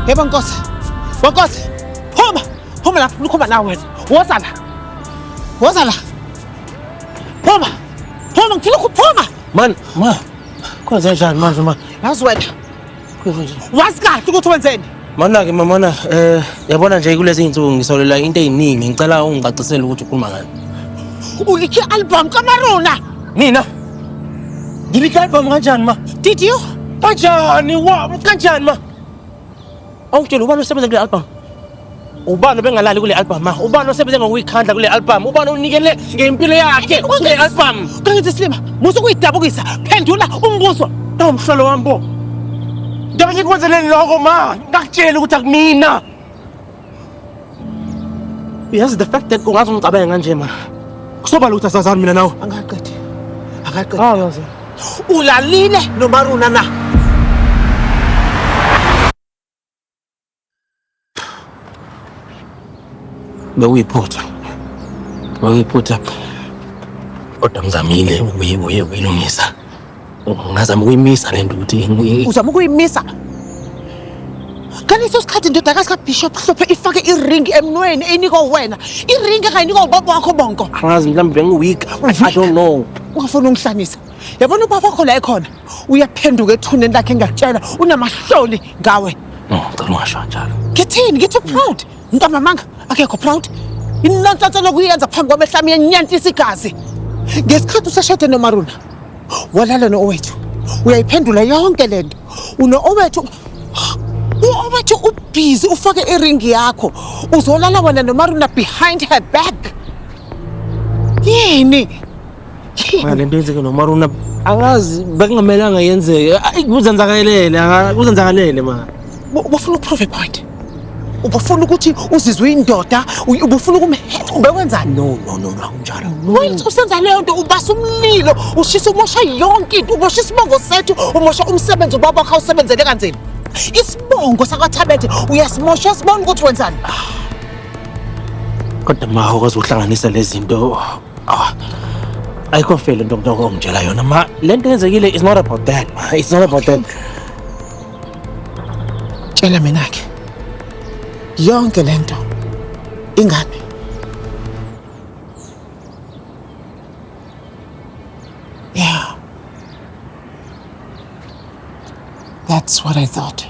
Yebo Nkosi. Nkosi. Phuma. Phuma lapha, ngikhuluma nawe wena. Woza la. Woza la. Phuma. Phuma ngifuna ukuphuma. Man, ma. Kwenze njani manje ma? Yazi wena. Kwenze njani? Wazi kahle ukuthi wenzeni. Mana-ke mamana yabona nje kulezi iy'nsuku ngisolela into ey'ningi ngicela ungicacisele ukuthi ukhuluma ngani. Ulikhe i-album kaMaruna. Mina? Ngilikhe i-album kanjani ma? Did you? Kanjani wa? Kanjani ma? Awungitshela ubani osebenza kule album? Ubani obengalali kule album ma? Ubani osebenze ngokuyikhandla kule album? Ubani onikele ngempilo yakhe kule album? Kangithi silima, musa ukuyidabukisa. Phendula umbuzo. Awu mhlolo wami bo. Ndobe ngikwenzeleni lokho ma? Ngakutshela ukuthi akumina. Uyazi the fact that ungaze ungicabange kanje ma. Kusobala ukuthi asazani mina nawe. Angaqedi. Akaqedi. Ah yazi. Ulalile noMaruna na? Bekuyiphutha. Bekuyiphutha. Kodwa ngizamile ukuyilungisa. Ngazama ukuyimisa le nto ukuthi Uzama ukuyimisa. Ngaleso sikhathi indodakazi kaBishop Hlophe ifake iringi emnweni eyinikwa wena. Iringi engayinikwa ubaba wakho bonko. Angazi mhlawumbe bengi-weak. I don't know. Ungafuni ungihlanisa. Yabona ubaba wakho la ekhona. Uyaphenduka ethuneni lakhe ngiyakutshela unamahloni ngawe. No, ngicela ungasho kanjalo. Ngithini? Ngithi proud. Ntamamanga akekho proud. Inonsense lokuyenza phambi kwamehlo ami yenyantisa igazi. Ngesikhathi useshade noMaruna walala no-Owethu. Uyayiphendula yonke lento. Uno-Owethu u-Owethu ubhizi ufake iringi yakho. Uzolala wena noMaruna behind her back. Yini? Manje lento yenzeke noMaruna angazi bekungamelanga yenzeke. Ayi kuzenzakalele, kuzenzakalele ma. Ubufuna uprove point. Ubufuna ukuthi uzizwe indoda, ubufuna ukumhetha, ubekwenzani? No, no, no, no, akunjalo. Wait, usenza leyo nto ubasa umlilo, ushisa umosha yonke into, umosha isibongo sethu, umosha umsebenzi ubaba wakho awusebenzele kanzima. Isibongo sakwaThabethe uyasimosha sibona ukuthi wenzani. Kodwa ma ukwazi ukuhlanganisa lezi zinto. Ah. Ayikho fair lento ongitshela yona ma. Lento yenzekile is not about that ma. It's not about that. Tshela mina ke. Yonke lento ingane. Yeah. That's what I thought.